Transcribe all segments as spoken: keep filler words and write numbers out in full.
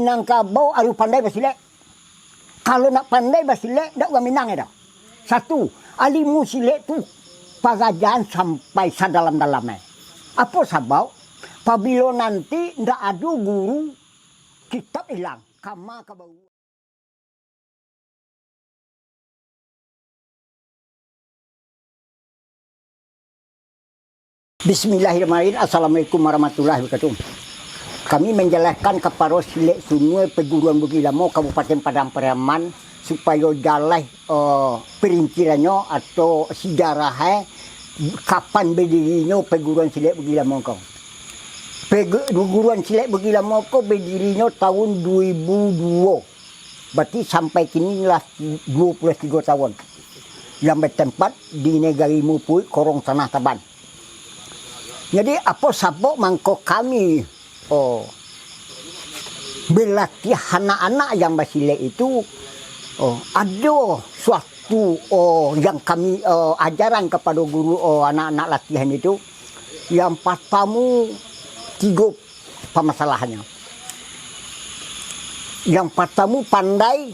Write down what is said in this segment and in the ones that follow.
Minangkabau harus pandai basilek. Kalau nak pandai basilek, ndak urang Minang ado. Satu, alimu silek tu parajaan sampai sadalam-dalamnyo. Apo sabab? Pabilo nanti ndak ado guru, kitab ilang, kama ka baru. Bismillahirrahmanirrahim. Assalamualaikum warahmatullahi wabarakatuh. Kami manjalaskan kaparo silek sunua Paguruan Bugih Lamo Kabupaten Padang Pariaman, supayo jaleh, eh, perintilannyo atau sijarahnyo, kapan badirinyo Paguruan Silek Bugih Lamo ko. Pegu-, Paguruan Silek Bugih Lamo ko badirinyo tahun dua ribu dua. Barati sampai kini lah duo puluah tigo tahun, yang batampat di Nagari Mupuik, Korong Tanah Taban. Jadi, apo sabab mangko kami, oh, balatiah anak-anak yang basilek itu, oh, ado suatu, oh, yang kami, oh, ajaran kapado guru, oh, anak-anak latihan itu, yang partamo, tigo pamasalahannyo. Yang partamo, pandai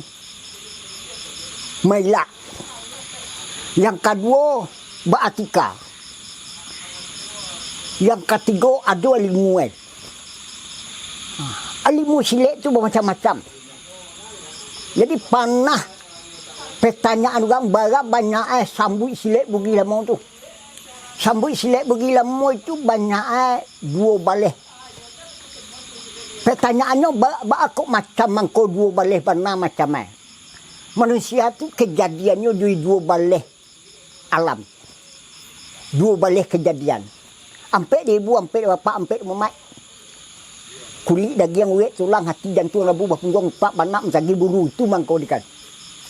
mailak. Yang kaduo, baatika. Yang katigo, ado alimu, eh. Alimu silek tu bamacam-macam. Jadi, panah pertanyaan urang, bara banyak, eh, sambuik silek Bugih Lamo tu. Sambuik silek Bugih Lamo itu banyak, eh, duo baleh. Pertanyaannyo, ba-, baa kok macam mangko duo baleh bana macam, eh? Manusia tu kejadiannyo di duo baleh alam. Duo baleh kejadian. Ampek di ibu, ampek di bapak, ampek di mamak. Kulik, dagiang, urek, tulang, hati, jantuang, labu, bapungguang, utak, banak, mansagi, bulu. Itu mangko di kan.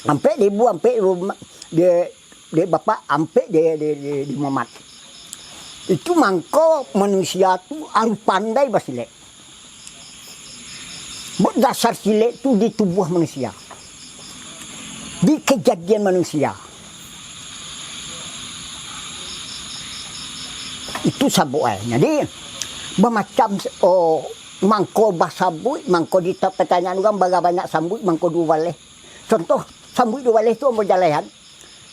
Ampek di ibu, ampek di, di, di bapak, ampek di, di, di, di mamak. Itu mangko manusia tu harus pandai basilek. Dasar silek tu di tubuah manusia, di kejadian manusia. Itu sabab, eh. Jadi, bamacam, oh, mangko basambuik, mangko di ta-, pertanyaan urang, bara banyak sambuik, mangko duo baleh. Contoh, sambuik duo baleh tu ambo jalehan.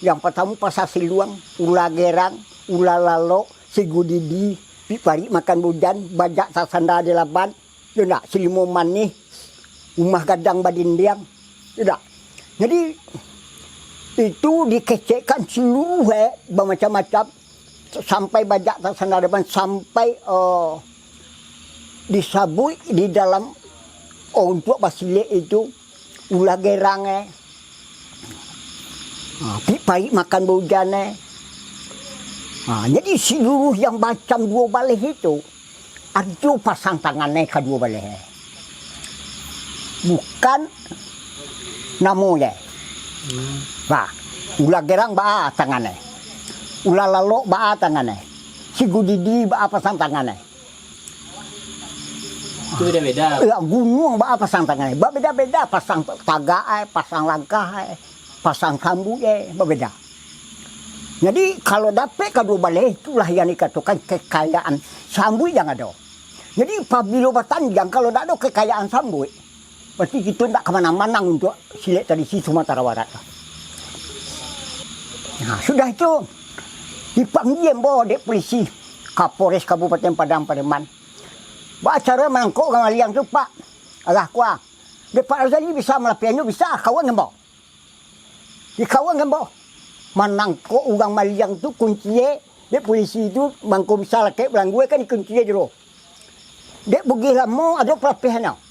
Yang partamo, pasa siluang, ula gerang, ula lalok, sigudidi, pik parik makan bujan, bajak tasanda di laban, yo ndak, silimo manih, rumah gadang badindiang, yo ndak. Jadi, itu dikecekkan seluruh, eh, bamacam-macam, sampai bajak tasanda di laban, sampai, eh, disabuik di dalam, oh, untuak basilek itu, ula gerang, eh. Ha, pik parik makan baujan, eh. Ha, jadi seluruh yang macam duo baleh itu, ado pasang tangan, eh, ka duo baleh, eh. Bukan namo je. Hmm. Nah, ula gerang baa tangan, eh. Ula lalok baa tangan, eh. Sigudidi baa pasang tangan, eh. Itu beda-beda. Ya, gunuang baa pasang tangan, babeda-beda, pasang tagak ai, pasang langkah ai, pasang sambuik ai, babeda. Jadi, kalau dapek kaduo baleh, itulah yang dikatokan kekayaan sambuik yang ado. Jadi, pabilo batandiang, kalau dak ado kekayaan sambuik, Berarti kito ndak ka manang-manang untuak silek tradisi Sumatera Barat. Nah, sudah itu, dipanggia ambo dek polisi Kapolres Kabupaten Padang Pariaman. Baa caro manangkok urang maliang tu, Pak? Arah kua. Dek Pak Razali bisa malapiahnyo, bisa, kawan ambo. Dikawan ambo. Manangkok urang maliang tu kuncie, dek polisi tu mangko bisa lakek balangguakan dikuncie jero. Dek Bugih Lamo ado palapiahnyo.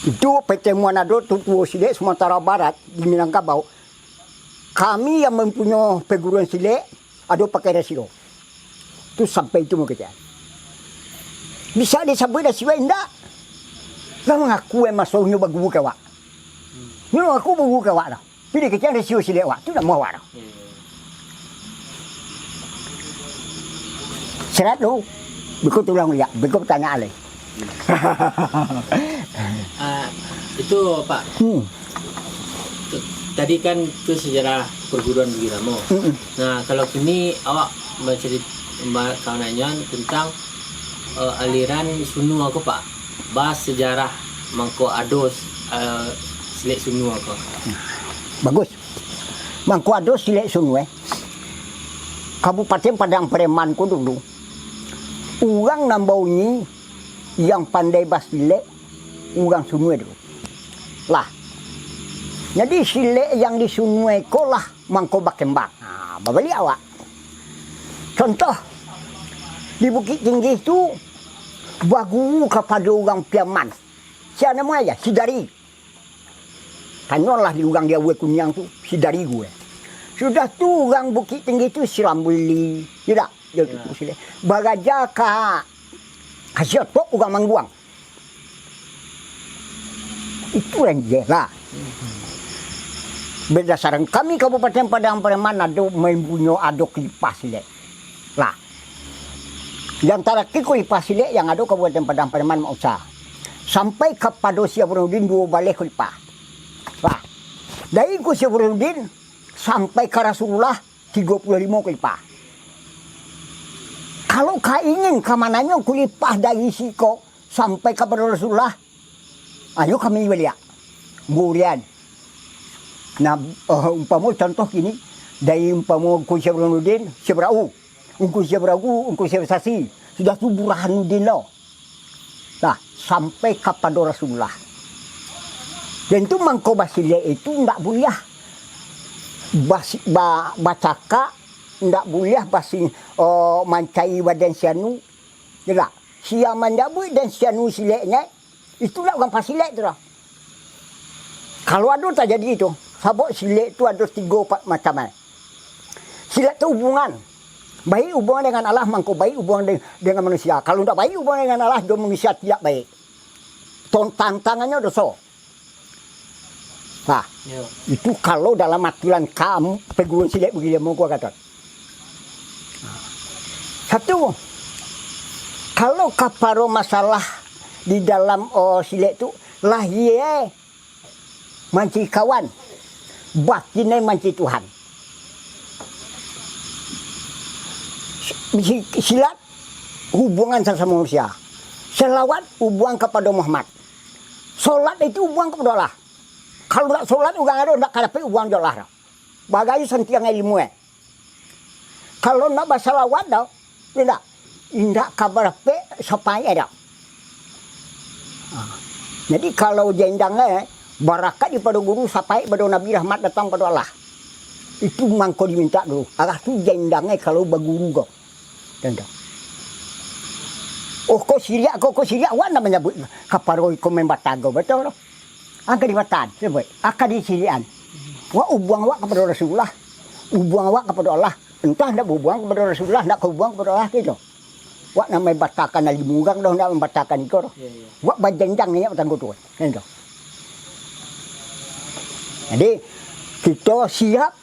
Itu pertemuan ado tu tuo silek Sumatera Barat di Minangkabau. Kami yang mempunyai perguruan silek, ado pakai rasio. Tu sampai itu mangko. Bisa disabuik rasio indak? Lah mangaku eh maso nyo baguru ka awak. Nyo mangaku baguru ka awak lah. Piliah kecek rasio silek awak. Tu ndak mau awak lah. Serat tu. Biko tulang liak. Biko tanya alai. Ah, itu, Pak. Hmm. Tu, tadi kan tu sejarah perguruan Bugih Lamo. Mm-mm. Nah, kalau kini awak bacerit-, ba-, ka nanyoan tentang, eh, aliran Sunua ko, Pak. Basejarah mangko ado, eh, Silek Sunue ko. Bagus. Mangko ado Silek Sunue, Kabupaten Padang Pariaman ko dulu, urang nan baunyi, yang pandai basilek, urang Sunue dulu. Lah. Jadi, silek yang di Sunue ko lah mangko bakembang. Ha, babaliak awak. Contoh, di Bukittinggi tu baguru kapado urang Piaman. Sia namo aja, Sidari. Tanyolah di urang di Aue Kuniang tu, Sidari gue. Sudah tu urang Bukittinggi tu Silambuli, tidak? Dia tu silek. Baraja ka, ka Siotok urang Mangguang. Itu nan je lah. Badasaran kami Kabupaten Padang Pariaman ado mempunyo ado kilipah silek. Lah. Yang tarakhir kilipah silek yang ado Kabupaten Padang Pariaman Mak Usa. Sampai kapado Syekh Burhanuddin duo baleh kilipah. Lah. Dari Syekh Burhanuddin sampai ka Rasulullah tigo puluah limo kilipah. Kalau ka ingin ka mananyo kilipah dari siko sampai kapado Rasulullah, ayo kami baliak. Burian. Nah, eh, umpamo contoh kini, dari umpamo Ungku Syekh Burhanuddin, Syekh Burau. Ungku Syekh Burau, Ungku Syekh Sasi. Sudah tu Burhanuddin lo. Lah, sampai kapado Rasulullah. Dan tu mangko basilek itu ndak buliah basi-, ba-, bacakak, ndak buliah basi-, oh, mancari badan sianu. Jelah, sia manyabuik dan sianu sileknyo, itu ndak urang pasilek tu doh. Kalau ado tajadi tu, sabab silek tu ado tigo pa-, macam ai. Silek tu hubungan. Baik hubungan dengan Allah, mangko baik hubungan de-, dengan manusia. Kalau ndak baik hubungan dengan Allah, jo manusia tidak baik. Ton-, tantangannyo doso. Nah, itu kalau dalam aturan kam-, paguruan silek Bugis Limo ko, Gatot. Satu, kalau kaparo masalah di dalam, oh, silek tu, lahia mancari kawan, batinnyo mancari Tuhan. Si-, silat, hubungan sasamo manusia. Salawat, hubungan kapado Muhammad. Solat itu hubungan kapado Allah. Kalau ndak solat, urang ado ndak ka dapek hubungan jo Allah. Bagai santiang ilmu, eh. Kalau ndak basalawat doh, indak, indak ka barapek sapaik doh. Ha. Jadi, kalau jendang, eh, barakat dipado guru, sapaik pado Nabi, rahmat datang pado Allah. Itu mangko dimintak dulu. Arah tu jendang, eh, kalau baguru ko. Jendang. Oh, ko siriak, ko, ko siriak, awak ndak manyabuik kaparo iko main batago, batua tu. Angka di matan, sabuik. Angka di sirian. Wak ubuang awak kapado Rasulullah. Ubuang awak kapado Allah. Entah ndak bahubuang kapado Rasulullah, ndak bahubuang kapado Allah, gitu. Wak nak mambatakan ilmu urang doh, ndak mambatakan iko doh. Iya, iya. Wak bajanjang niat batanggo tu. Gitu. Jadi, kito siap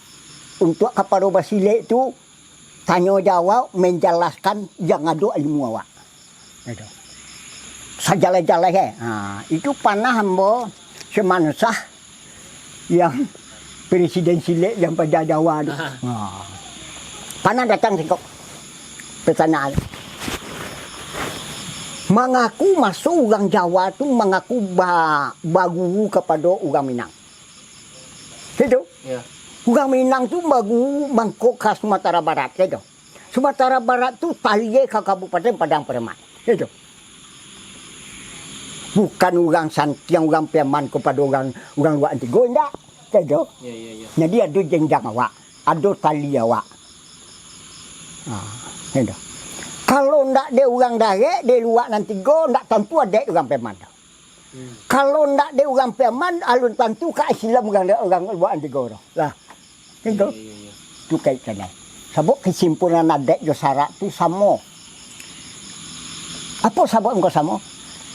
untuak kapado basilek tu, tanyo jawab, manjalaskan yang ado ilmu awak. Itu. Sajaleh-jaleh, eh. Ha, itu panah ambo Syekh Mansah yang presiden silek yang paja Jawa tu. Aha. Ha. Panah datang siko pertanyaan. Mangaku maso urang Jawa tu mangaku ba-, baguru kapado urang Minang. Itu. Ya. Urang Minang tu baru mangko ka Sumatera Barat, kaitu. Sumatera Barat tu taliai ka Kabupaten Padang Pariaman, kaitu. Bukan urang Santiang, urang Piaman kapado urang, urang Luak Antigo, indak, kaitu. Ya, ya, ya. Jadi ado janjang awak, ado tali awak. Ha, kaitu. Kalau ndak dek urang darek, dek Luak Antigo, ndak tantu adaik urang Piaman tu. Hmm. Kalau ndak dek urang Piaman, alun tantu ka Islam urang, urang Luak Antigo tu. Lah. Itu. Iya, iya, iya. Tu kaitannya. Sabab kasimpulan adaik jo sarak tu samo. Apo sabab engkau samo?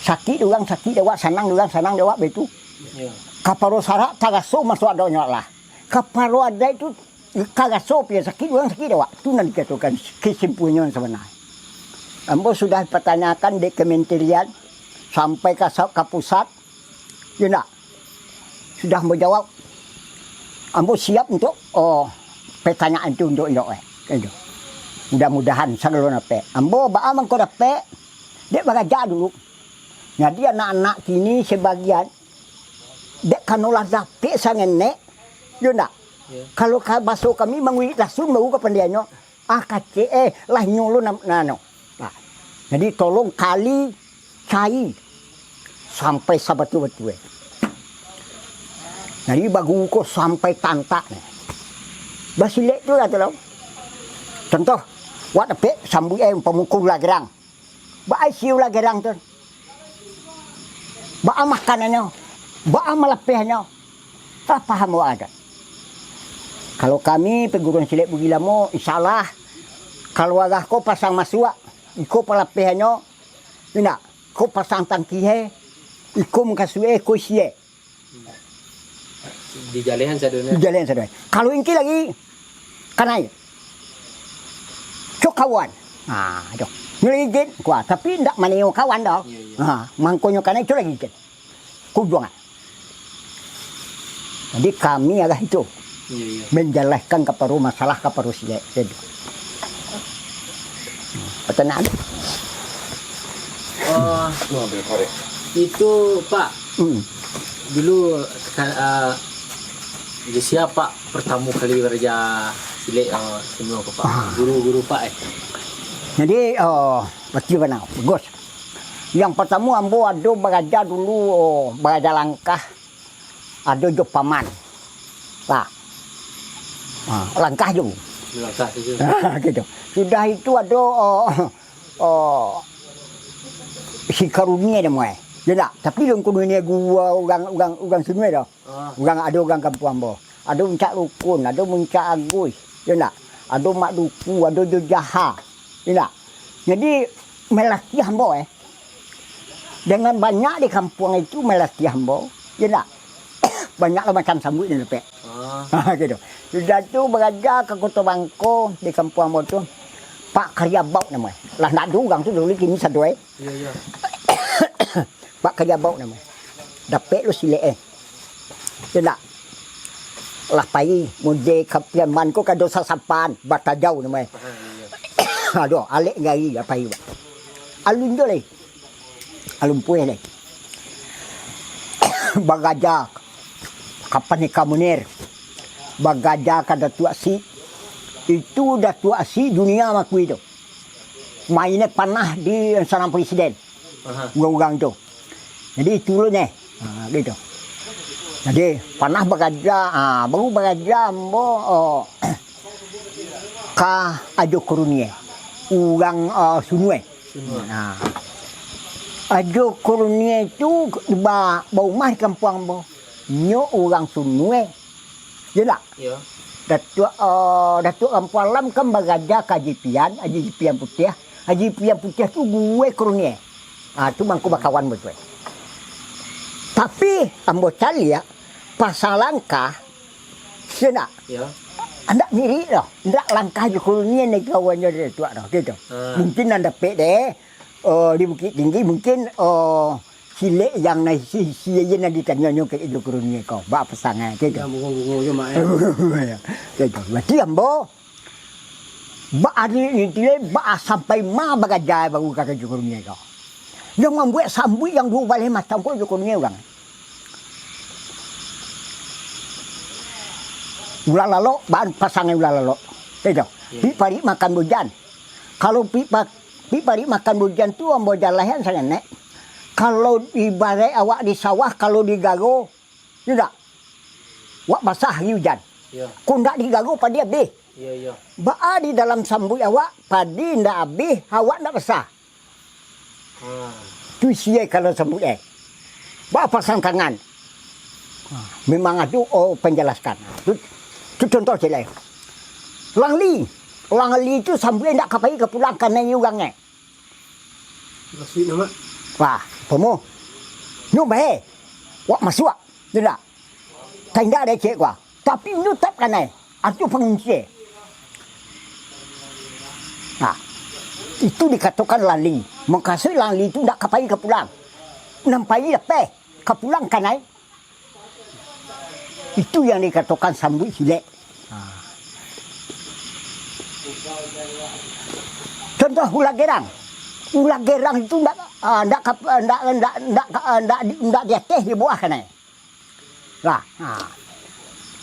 Sakik dek urang, sakik dek awak, sanang dek urang, sanang dek awak, baitu. Iya. Kaparo sarak taraso masuak adonyo lah. Kaparo adaik tu karaso piyo sakik, urang sakik dek awak. Tu nan dikatokan kesimpulnyo nan sabananyo. Ambo sudah patanyakan di kementerian, sampai ka sa-, ka pusat, yo ndak? Sudah ambo jawab. Ambo siap untuk, oh, pertanyaan tu untuk inyo, eh. Itu. Mudah-mudahan sagalo dapek. Ambo baa mangko dapek, dek baraja dulu. Jadi anak-anak kini sabagian, dek kanolah dapek sangenek, yo ndak? Yo. Kalau ka-, baso kami mangulik lasun baru kapandaiannyo, ah, kacek, eh, lah nyo lo nam-, nano. Nah, jadi tolong kali cai sampai sabatua-batua, eh. Jadi baguru ko sampai tantak, eh. Basilek tu lah tu lo. Contoh, wak dapek sambuik, eh, umpamo ko ulah gerang. Baa isi ulah gerang tu? Baa makanannyo? Baa malapehnyo? Lah paham awak ado? Kalau kami paguruan silek Bugilamo, insya Allah, kalau arah ko pasang masuak, iko palapehnyo, indak, ko pasang tangki he, iko mukasuik e, ko isi e. Dijalehan sadonyo. Dijalehan sadonyo. Kalau ingki lagi, kanai. Cok kawan. Ha, tu. Nyo lagi jin, kuah. Tapi ndak maneo kawan doh. Iyo, iyo. Ha, mangkonyo kanai cok lagi jin. Kuduang. Jadi kami agak itu. Iyo, iyo. Manjalehkan kaparo masalah kaparo silek. Jadi. Pertanyaan? Oh, itu, Pak. Hmm. Dulu, ka-, ah, di siapa pertama kali baraja silek, ah, semua ke, Pak? Ah. Guru-guru, Pak, eh? Jadi, oh, betul bana, bagus. Yang pertama, ambo ado baraja dulu, oh, baraja langkah. Ado jo paman. Lah. Ha, langkah jo. Langkah sajo. Ha, gitu. Sudah itu ado, oh, oh, si Karunia namo e. Yo ndak? Tapi lun Karunia gua urang, urang, urang Sunue doh. Ah. Urang, ado urang kampuang ambo. Ado Muncak Lukun, ado Muncak Agus. Yo ndak? Ado Mak Duku, ado jo Jaha. Yo ndak? Jadi, malatiah ambo, eh. Dengan banyak di kampuang itu malatiah ambo, yo ndak? Banyak lah macam sambuik nan dapek. Ah. Ha, gitu. Sudah tu baraja ka Koto Bangko di kampuang ambo tu. Pak Kariabau namo e. Lah ndak ado urang tu dulu, kini sado e. Iyo, iyo. Pak Kariabau namo e. Dapek lo silek e. Yo ndak? Lah pai, mode ka Piaman ko ka Dosa Sapan, Batajau namo e. Ah, iyo. Aduh, alek gari lah pai, Pak. Alun jo lai. Alun pueh lai. Baraja ka Pandeka Munir. Baraja ka Datuak Asik. Itu Datuak Asik dunia mangakui tu. Mainnyo panah di Istana Presiden. Aha. Urang-urang tu. Jadi, itu lo neh. Ha, gitu. Jadi, panah baraja, ha, baru baraja ambo, oh, ka Ajo Korunie. Urang, oh, Sunue. Sunue. Ha. Ajo Korunie tu ba-, baumah di kampuang ambo. Nyo urang Sunue. Yo ndak? Yo. Datuak, eh, Datuak Rampo Alam kan baraja ka Haji Pian, Haji Pian Putiah. Haji Pian Putiah tu guru e Korunie. Ah, tu mangko bakawan batua. Tapi, ambo caliak, pasang langkah, sia ndak? Yo. Ndak mirip doh. Ndak langkah jo Korunie nan kawannyo Datuak doh, gitu. Ah. Mungkin nan dapek deh, eh, di Bukittinggi, mungkin, eh, silek yang nan isi-isi aja nan ditanyonyo ka Ijo Kuruni ko, baa pasangan, kito. Yang bungo-bungo je, Mak, ya. Kito. Berarti ambo, baa ari ni, baa sampai ma bagaja baru ka Ijo Kuruni ko. Yang mambuek sambuik yang duo baleh macam ko Ijo Kuruni urang. Ulah lalok, baa pasangan ulah lalok. Kito. Ya. Pi parik makan bujan. Kalau pi pa-, pi parik makan bujan tu ambo jalahan sanganek. Kalau ibarat awak di sawah, kalau digaro, indak? Wak basah ari ujan. Iyo. Ko ndak digaro, padi abih. Iyo, iyo. Baa di dalam sambuik awak, padi ndak abih, awak ndak basah. Ha. Tu isi e kalau sambuik e. Baa pasang tangan. Ha. Memang ado, oh, panjalaskan. Tu, tu contoh ciek lai. Langli. Langli tu sambuik e ndak ka pai ka pulang kanai urang e. Masuak nama? Wah, pomo. Nyo bae. Wak masuak. Indak. Ka indak ado ciek ko. Tapi nyo tap kanai. Atu pangunci e. Nah, itu dikatokan langli. Mukasuik langli tu ndak ka pai ka pulang. Nan pai lapeh. Ka pulang kanai. Itu yang dikatokan sambuik silek. Ha. Contoh ulah gerang. Ulah gerang itu ndak, ah, ndak ka, ndak, ndak, ndak ka, ndak di, ndak di ateh, di bawah kanai. Lah, ha.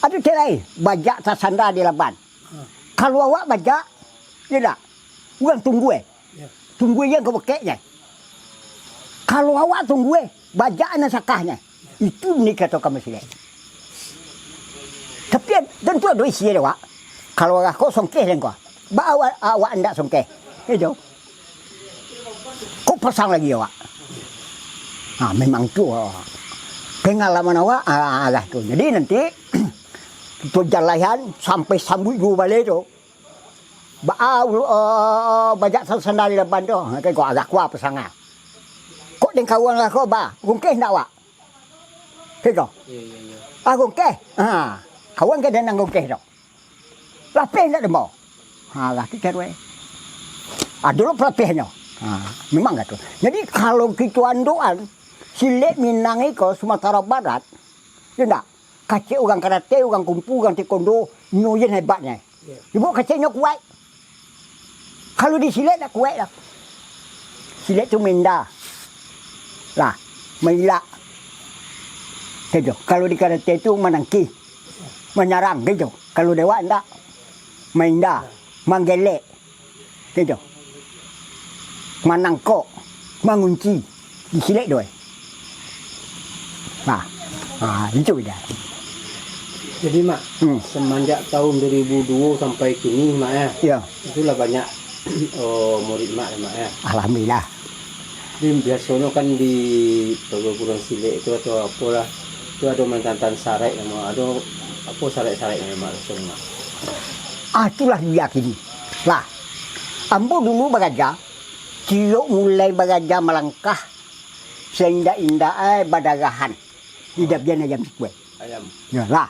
Ado cek lai, bajak tasanda di laban. Kalau awak bajak, yo ndak? Urang tunggu, eh. Yo. Tunggu yang ka bukeknyo. Kalau awak tunggu, eh, bajak nan sakahnyo. Itu nan dikatokan basilek. Tapi, tantu ado isi dek awak. Kalau arah ko songkeh den ko. Ba awak, awak ndak songkeh. Itu. Ko pasang lagi awak. Ha, memang tu, ha. Pengalaman awak, ha, lah tu. Jadi nanti, kito jalaihan sampai sambuik duo baleh tu. Ba, ah, ulu, ah, bajak sandali laban tu. Ha, kan ko agak kuat pasangan. Kok deng kawan lah ko ba, rungkeh ndak awak? Kiko. Iyo, iyo, iyo. Ah, rungkeh. Ha, kawan ke den nan rungkeh tu. Lapeh ndak dembo? Ha, lah tu caruai. Ado lo pelapehnyo. Ha, memang lah tu. Jadi, kalau kito andokan, silek Minang iko Sumatera Barat, yo ndak? Kacek urang karate, urang kungfu, urang taekwondo, nyo yen hebatnyo. Iyo. Ibo kaceknyo kuaik. Kalau di silek ndak kuaik lah. Silek tu main da. Lah, mailak. Gitu. Kalau di karate tu manangkih, manyarang gitu. Kalau dek awak ndak, main da, manggelek. Gitu. Manangkok, mangunci, di silek tu, eh. Nah, nah, itu beda. Jadi, Mak, hmm, semenjak tahun dua ribu dua sampai kini, Mak, ya? Ya. Itulah banyak, oh, murid Mak, ya, Mak, ya? Alhamdulillah. Jadi, biasonyo kan di perguruan silek itu atau apolah, itu ado mantan-mantan saraik, Mak, ado apo saraik-saraiknyo, Mak, biasonyo, Mak? Ah, itulah dia kini. Lah, ambo dulu baraja, ciok mulai baraja malangkah, saindak-indak ai badarahan di dabian ayam sikua. Ayam. Yo lah.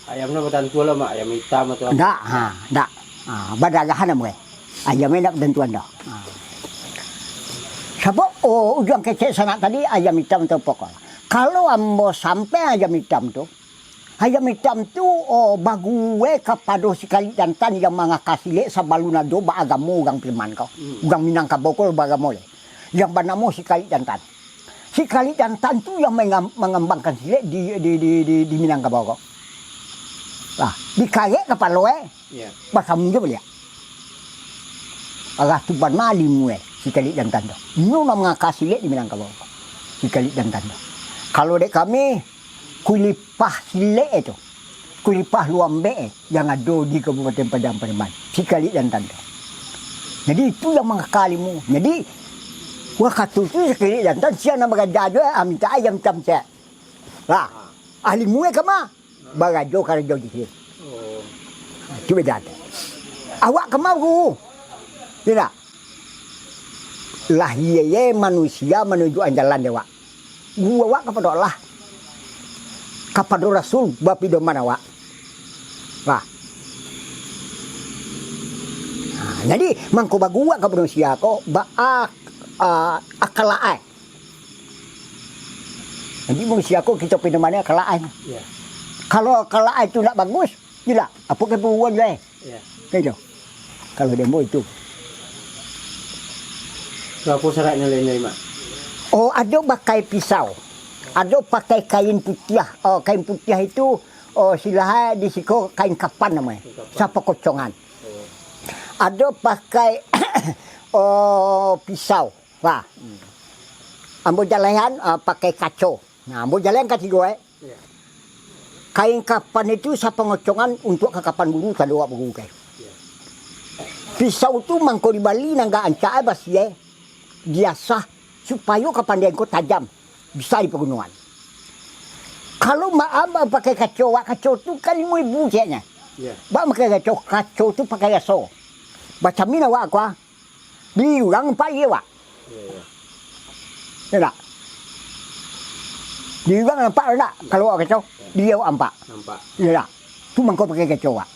Ayam no batantu lah, Mak, ayam itam atau apo? Ndak, ha, ndak. Ha, badarahan namonyo. Ayam ndak batantuan doh. Ha. Sabab, oh, ujuang kecek sanak tadi ayam itam atau apo ko. Kalau ambo sampai ayam itam tu, Ayam itam tu, oh, baguwe kapado si Kalik Jantan yang mangaka silek sabalun ado baagamo urang Piman ko. Hmm. Urang Minangkabau ko baagamo lai. Yang banamo si Kalik Jantan. Si Kalik Jantan tu yang mangam-, mangambangkan silek di, di, di, di, di Minangkabau ko. Lah, dikarek kapalo, eh. Iyo. Basamo jo baliak. Alah tu bana alimu, eh, si Kalik Jantan tu. Inyo nan mangaka silek di Minangkabau ko. Si Kalik Jantan tu. Kalau dek kami, kulipah silek tu, kulipah luambek yang ado di Kabupaten Padang Pariaman, si Kalik Jantan tu. Jadi, itu yang mangaka alimu. Jadi, wakatu tu si Kalik Jantan, sia nan baraja jo, ah, mintak ayam itam ciek. Lah, alimu ka ma? Barajo karajo di siko. Oh. Itu beda tu. Awak ka ma, Guru? Indak. Lah, iyo, iyo, manusia manunjuakan jalan dek awak. Guru awak kapado Allah, kapado Rasul, bapidoman awak. Lah. Ha, jadi, mangko baguru awak kapado manusia ko, ba-, a-, a-, akhlak ai. Jadi, manusia ko kito pidomannyo akhlak ai. Iyo. Kalau akhlak ai tu ndak bagus, gilo. Apo kaburuan juo? Iyo. Kan itu. Kalau di ambo itu. Barapo saraiknyo lain lai, Mak? Oh, ado pakai pisau. Ado pakai kain putiah. Oh, kain putiah itu, oh, silaha di siko kain kapan namonyo. Kain kapan. Sapakocongan. Oh. Ado pakai, oh, pisau. Wah. Hmm. Ambo jalehan, ah, pakai kaco. Nah, ambo jalehan katigo, eh. Iyo. Kain kapan itu sapangocongan untuak ka kapan guru, tando awak baguru, kan. Iyo. Pisau tu mangko dibali nan agak rancak, eh, basiah, eh. Diasah supayo kapan den ko tajam, bisa dipagunoan. Kalau ma-, ambo pakai kaco, awak kaco tu kan limo ribu cieknyo. Iyo. Awak pakai kaco, kaco tu pakai raso. Bacamin awak ko, ah. Di urang nampak iyo, Wak? Iyo, iyo. Iyo ndak? Di urang nampak ndak? Kalau awak kaco, di awak nampak. Nampak. Iyo ndak? Tu mangko pakai kaco, Wak.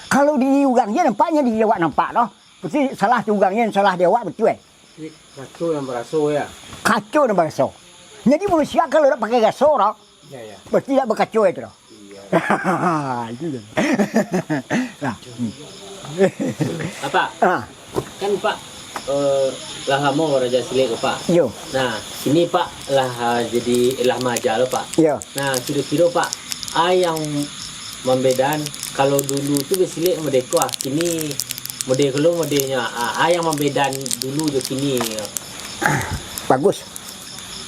Kalau di urang je nampaknyo, di awak nampak doh. Berarti salah tu urang je, salah di awak, betul, eh? Jadi, kaco nan baraso, yo? Kaco nan baraso. Jadi, manusia kalau ndak pakai raso doh, Yo, yo. Berarti ndak bakaco itu doh. Iyo. Itu je. Nah. Hmm. Apak, ah, kan Apak Eh, lah lamo baraja silek ko, Pak. Iyo. Nah, kini Pak lah, ah, jadi lah maaja lo, Pak. Iyo. Nah, kiro-kiro, Pak, a yang mambedaan, kalau dulu tu basilek modeko, ah, kini modeko lo modenyo, ah, a yang mambedaan dulu jo kini. Bagus.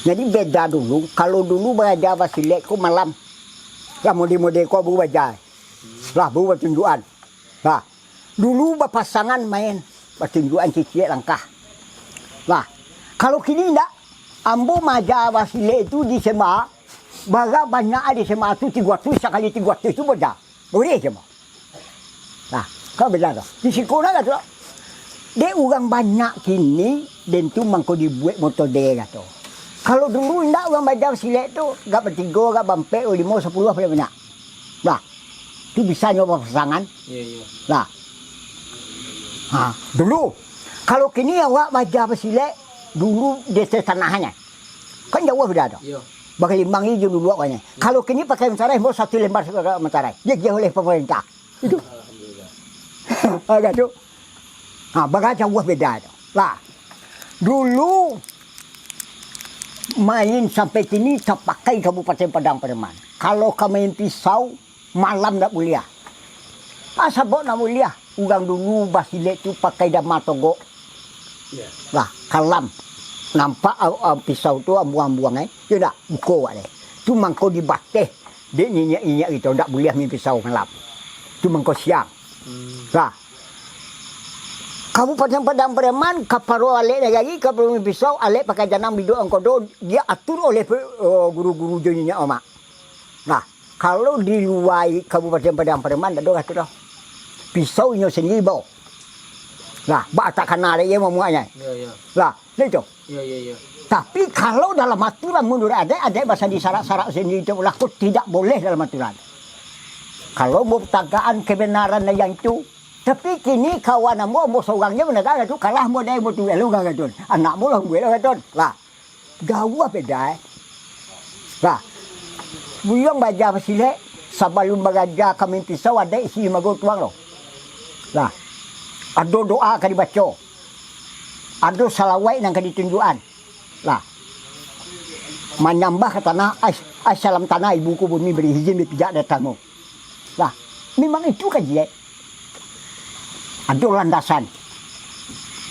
Jadi beda dulu, kalau dulu baraja basilek ko malam. Lah mode-mode ko baru baraja. Lah baru batunjuakan. Lah, dulu bapasangan main, batunjuakan ciciak langkah. Lah, kalau kini indak, ambo maaja basilek tu di S M A, bara banyak di S M A tu, tigo ratuih sakali tigo ratuih tu baraja. Buliah je mah. Nah, kan beda tu. Di siko lah tu. Dek urang banyak kini, den tu mangko dibuek metode kato. Kalau dulu indak urang baraja silek tu, agak batigo, agak baampek, balimo, sapuluah, paling banyak. Nah, tu bisanyo bapasangan. Iyo, iyo. Nah. Ha, dulu. Kalau kini awak baraja basilek, dulu di ateh tanahnyo. Kan jauah beda tu. Iyo. Bakalimbang ni jo dulu awaknyo. Kalau kini pakai matarai, mau satu lembar sajo matarai. Dia, dia oleh pemerintah. Itu. Alhamdulillah. Agak tu. Ha, baraja jauah beda tu. Lah. Dulu main sampai kini tapakai Kabupaten Padang Pariaman. Kalau ka main pisau, malam ndak buliah. Ah, sabab ndak buliah. Urang dulu basilek tu pakai dama togok. Iyo. Lah, kalam. Nampak, ah, ah, pisau tu ambuang-ambuang, eh. Iyo ndak? Buko awak deh. Tu mangko dibateh. Dek niniak-niniak kito ndak buliah main pisau malam. Tu mangko siang. Hmm. Lah. Kabupaten Padang Pariaman, kaparo alek nagari, kaparo main pisau, alek pakai janang bidok angkodo, dia atur oleh pe-, eh, guru-guru jo niniak mamak. Nah, kalau di lua Kabupaten Padang Pariaman, ndak ado kato doh. Pisau inyo sandiri bao. Nah, baa takana dek iyo mamuaknyo. Iyo, iyo. Lah, nah itu. Iyo, iyo, iyo. Tapi, kalau dalam aturan manuruik adaik, adaik basa di sarak-sarak sandiri tu lah, kok tidak boleh dalam aturan. Kalau mau tagaan kebenaran nan itu, tapi kini kawan ambo, ambo sorang je managak tu, kalah ambo dek ambo tu, lalu urang kato. Anak ambo lah buek lah kato. Lah, Jauah beda, eh. Lah, buliah baraja basilek, sabalun baraja ka main pisau, adaik isi mago tuang lo. Lah, ado doa ka dibaco. Ado salawaik nan ka ditunjuakan. Lah, manyambah ka tanah, ai, ai salam tanah ibu ko bumi bari izin bapijak di ateh ko. Lah, memang itu kaji, eh. Ado landasan.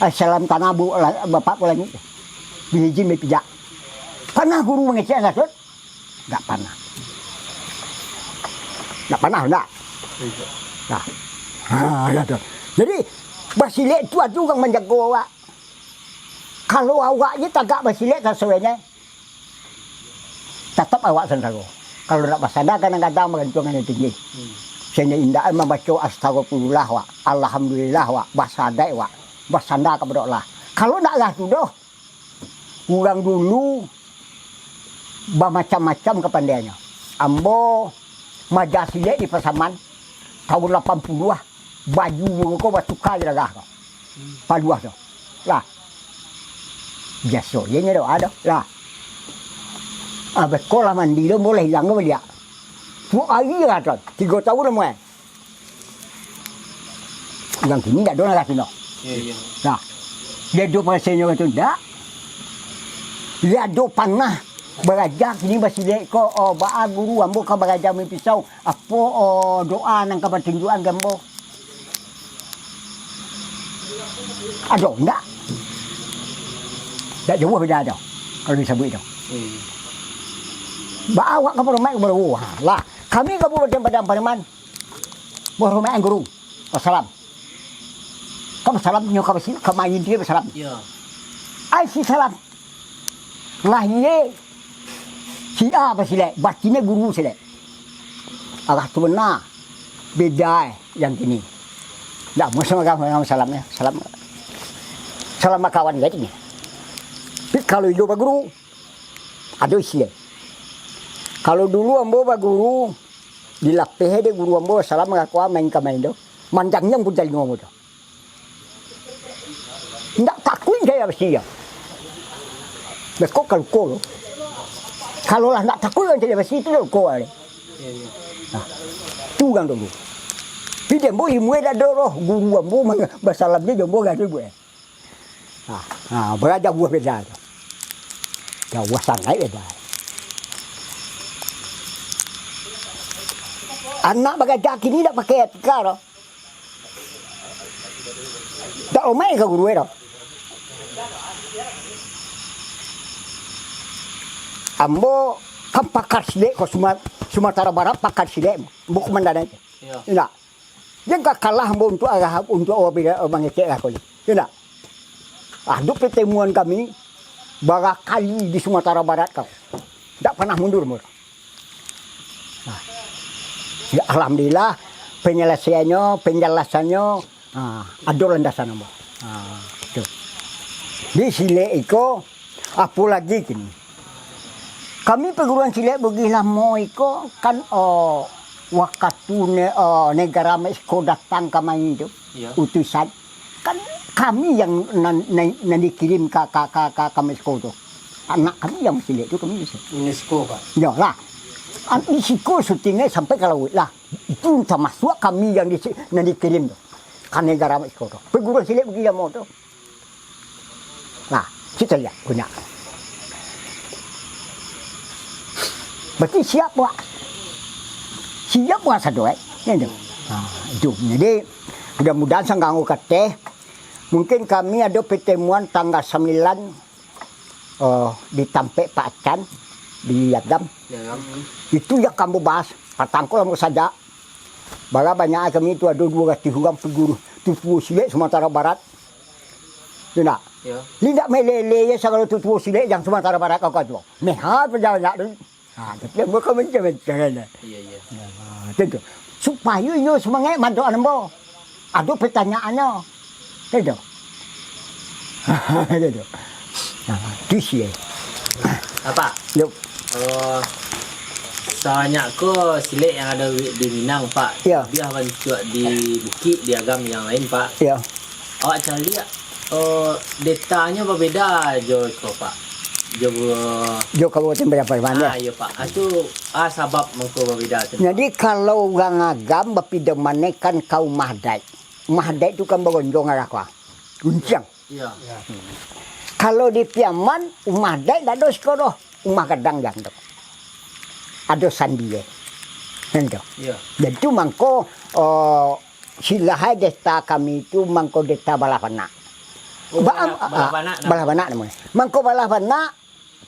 Eh, salam tanah bu-, la-, bapak ko langik. Bari izin bapijak. Panah guru mangecek Nasrun? Ndak panah. Ndak panah, ndak? Ndak. Ha, lah tu. Jadi, basilek tu ado urang manjago awak. Kalau awak je tagak basilek sasuainyo, tatap awak santaro. Kalau nak basanda, kadang-kadang bagantuang nan tinggi. Hmm. Sahinggo indak mambaco astagfirullah wak, alhamdulillah wak, basadaik wak, basanda kapado Allah. Kalau nak lah tu doh, urang dulu bamacam-macam kapandaiannyo. Ambo maaja silek di Pasaman, tahun lapan puluah, baju ko batuka jo darah ko. Paluah tu. Lah. Biaso je nyo doh, ado. Lah. Abih ko lah mandi tu, ambo lah ilang ko baliak. Duo ari lah tu. Tigo tahun lah muai. Urang kini ndak ado lah tu, no. Iyo, iyo. Nah. Dia ado parasaannyo tu ndak. Dia ado panah baraja kini basilek ko, oh, baa guru ambo ka baraja main pisau. Apo, oh, doa nan ka batunjuakan ka ambo? Ado, ndak? Ndak jauah beda ado, kalau disabuik tu. Hmm. Baa awak ka barumaik ka baru. Ha, lah. Kami Kabupaten Padang Pariaman, barumaik guru. Wassalam. Ka basalam, nyo ka basi-, ka main tu basalam. Iyo. Ai si salam. Lahia si A basilek, batinyo guru silek. Arah tu bana. Beda, eh, yang kini. Ndak, musuh agama, agama salam, ya. Salam. Salam bakawan, jadi. Tapi kalau iyo baguru, ado isi, eh. Kalau dulu ambo baguru, dilapeh dek guru ambo, salam bakawan, main ka main tu. Manjangiang pun talingo ambo tu. Ndak takuik caliak basi, yo. Beko ka luko lo. Kalau lah ndak takuik urang caliak basi, tu luko ale. Iyo, iyo. Nah, tu urang dulu. Tapi di ambo ilmu e dak ado doh, guru ambo manga-, basalam je di ambo gak tu buek. Ha, ha, bara jauah beda tu. Jauah sangaik beda. Anak baraja kini dak pakai etika doh. Dak omaik ka guru e doh. Ambo kan pakar silek ko Suma-, Sumatera Barat, pakar silek. Ambo komandan e. Iyo. Indak. Jan ka kalah ambo untuak arah, untuak urang bida, urang mangecek lah ko ni. Yo ndak? Ado pertemuan kami barakali di Sumatera Barat ko. Ndak panah mundur ambo. Nah. Ya, alhamdulillah, penyelesaiannyo, penjelasannyo, ah, ado landasan ambo. Ah, tu. Di silek iko, Apo lagi kini? Kami paguruan silek Bugih Lamo iko kan, oh, wakatu ne-, oh, negara Meksiko datang kamari tu, Iyo. utusan. Kan kami yang nan, nan, nan dikirim ka, ka, ka, ka, ka Meksiko tu. Anak kami yang silek tu kami bisa. UNESCO, Pak. Yo lah. An-, di siko syutingnyo sampai ka lauik lah. Itu tamasuak kami yang di si-, nan dikirim tu. Ka negara Meksiko tu. Paguruan silek Bugih Lamo tu. Nah, kito liek punyo. Berarti siap, Pak. Siap, Pak, sado, eh. Itu. Nah, itu. Jadi, mudah-mudahan sanggango kateh, mungkin kami ado pertemuan tanggal sambilan, eh, di tampek Pak Acan, di Agam. Agam. Itu yang kami bahas. Patang ko lah mau sajak. Bara banyak kami tu ado duo ratuih urang paguru tutuo silek Sumatera Barat. Yo ndak? Yo. Indak melele yo sagalo tutuo silek yang Sumatera Barat kau kato. Meha tu banyak tu. Ha, tapi ambo kan macam-macam kan. Iyo, iyo. Ha, tentu. Supayo inyo semangat bantuan ambo. Ado pertanyaannyo. Tentu. Tentu. Ha, tu sia. Apak? Yo. Oh, sabanyak ko silek yang ado di Minang, Pak. Yo. Labiah bantuak di bukik, di Agam yang lain, Pak. Yo. Awak caliak, eh, datanyo babeda jo iko, Pak. Jo, jo Kabupaten Payakumbuah, yo? Ah, iyo, Pak. Ah, tu, ah, sabab mangko babeda tu. Jadi, kalau urang Agam bapidoman kan ka umah adaik. Umah adaik tu kan bagonjong arah ko. Gunciang. Iyo. Kalau di Piaman, umah adaik dak ado siko doh. Umah gadang jan tu. Ado sandi e. Kan tu. Iyo. Jadi tu mangko, eh, Silahai deta kami tu mangko deta balah panak. Oh, ba-, balah, a-, balah panak nama. Balah panak namonyo. Mangko balah panak,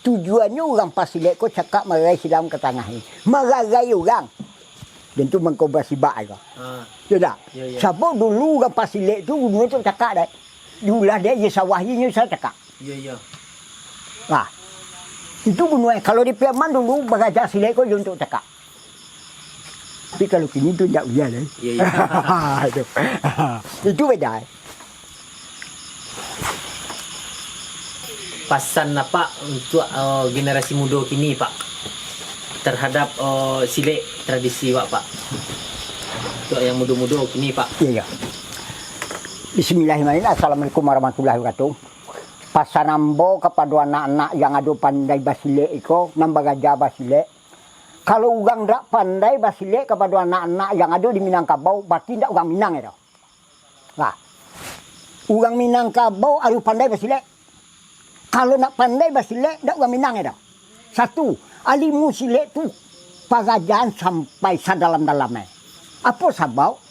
tujuannyo urang pasilek ko cakak mararai silang ka tangah ni. Mararai urang. Den tu mangko basibak ko. Ah. Yo dak? Yo, yo. Sabab dulu urang pasilek tu gunuang tu cakak dek. Diulah dek, iyo sawah inyo sa cakak. Iyo, iyo. Nah, itu bunuah. Kalau di Piaman dulu, baraja silek ko iyo untuak cakak. Tapi kalau kini tu indak buliah lai. Iyo, iyo. Itu. Itu beda. Pasan apak untuak, eh, generasi mudo kini, Pak, terhadap, eh, silek tradisi wak, Pak? Untuak yang mudo-mudo kini, Pak. Iyo, iyo. Bismillahirrahmanirrahim. Assalamualaikum warahmatullahi wabarakatuh. Pasan ambo kapado anak-anak yang ado pandai basilek iko, nan baraja basilek, kalau urang dak pandai basilek kapado anak-anak yang ado di Minangkabau, barati ndak urang Minang iko. Nah, urang Minangkabau harus pandai basilek. Kalau nak pandai basilek, dak urang Minang iko. Satu, alimu silek tu parajaan sampai sadalam-dalamnyo. Apo sabab?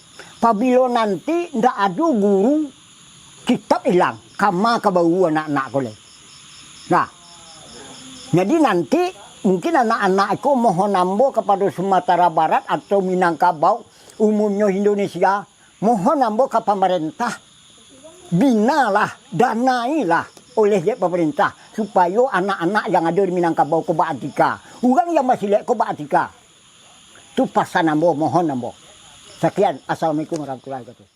Pabilo nanti ndak ado guru, kitab ilang, kama ka baru anak-anak ko lai. Nah, jadi nanti mungkin anak-anak ko mohon ambo kapado Sumatera Barat atau Minangkabau, umumnyo Indonesia, mohon ambo ka pamarentah, binalah, danailah oleh dek pamarentah, supayo anak-anak yang ado di Minangkabau ko baatika. Urang yang basilek ko baatika. Tu pasan ambo, mohon ambo. Sakian, assalamualaikum warahmatullahi wabarakatuh.